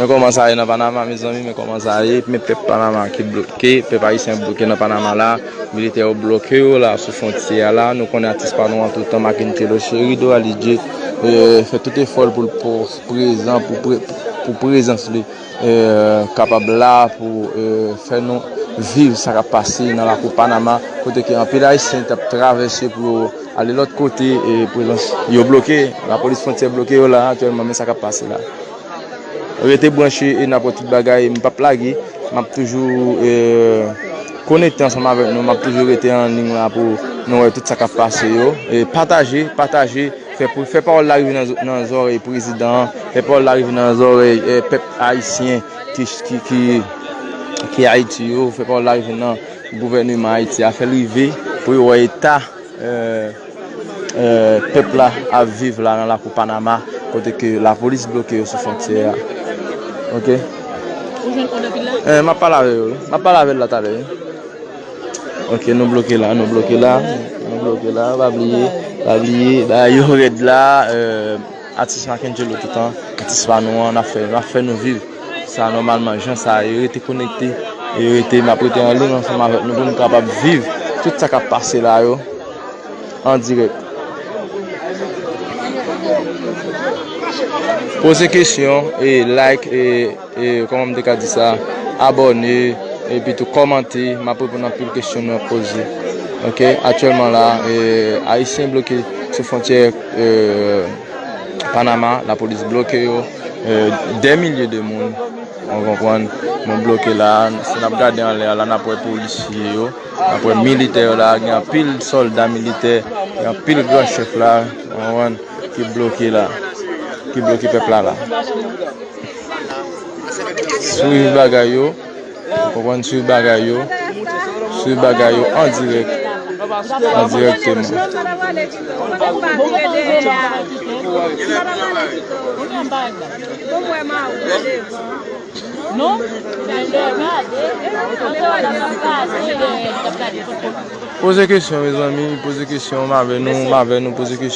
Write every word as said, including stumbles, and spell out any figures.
Men kòman sa ye nan Panama, mezanmi, men kòman sa ye. Men pèp Panama ki bloke, pèp ayisyen bloke nan Panama la. Militè yo bloke yo la sou fwontyè a la. Nou konnen atis pa nou an toutan, Mackencello Chérido Alidje, eh, fè tout efò l pou l pou prezan, pou pre-, pou prezans li, eh, kapab la pou, eh, fè nou viv sa k ap pase nan lakou Panama, kote ke anpil ayisyen t ap travèse pou yo ale lòt kote, e prezans yo bloke, lapolis fwontyè bloke yo la aktyèlman, men sa k ap pase la. Rete branche e n ap wè tout bagay, m p ap lage, m ap toujou, eh, konekte ansanm avèk nou, m ap toujou rete an liy la pou nou wè tout sa k ap pase yo. E pataje, pataje, fè pou, fè pawòl la rive nan, nan zòrèy prezidan an, fè pawòl la rive nan zòrèy, eh, pèp ayisyen ki, ki, ki, ki Ayiti yo, fè pawòl la rive nan gouvèneman Ayiti a, fè l rive pou yo wè eta, eh, eh, pèp la ap viv la nan lakou Panama, kote ke lapolis bloke yo sou fwontyè a. Ok? Ou jwenn kòd anpil la? Eh, m ap pale avè yo, wi. M ap pale avè l la talè, wi. Ok, nou bloke la, nou bloke la, nou bloke la, pa bliye, pa bliye, bagay yo rèd la, eh, atis Mackencello toutan, atis pa nou an, n ap fè, n ap fè nou viv sa nòmalman, jan sa ye, rete konekte, e rete, m ap rete an liy ansanm avèk nou pou nou kapab viv tout sa k ap pase la yo an dirèk. Poze kesyon, e like, e, e kòman m te ka di sa, abòne, epi tou kòmante, m ap reponn anpil kesyon nou ap poze. Ok, aktyèlman la, e, ayisyen bloke sou fwontyè, e, Panama, lapolis bloke yo, e, dè milye de moun, ou konprann, nou bloke la, si n ap gade anlè a la, n ap wè polisye yo, n ap wè militè yo la, gen anpil sòlda militè, gen anpil gran chèf la, ou konprann, ki bloke la, ki bloke pèp la la. Swiv bagay yo, ou konprann, swiv bagay yo, swiv bagay yo an dirèk, an dirèkteman. Poze kesyon, mezanmi, poze kesyon, m avè nou, m avè nou, poze kesyon.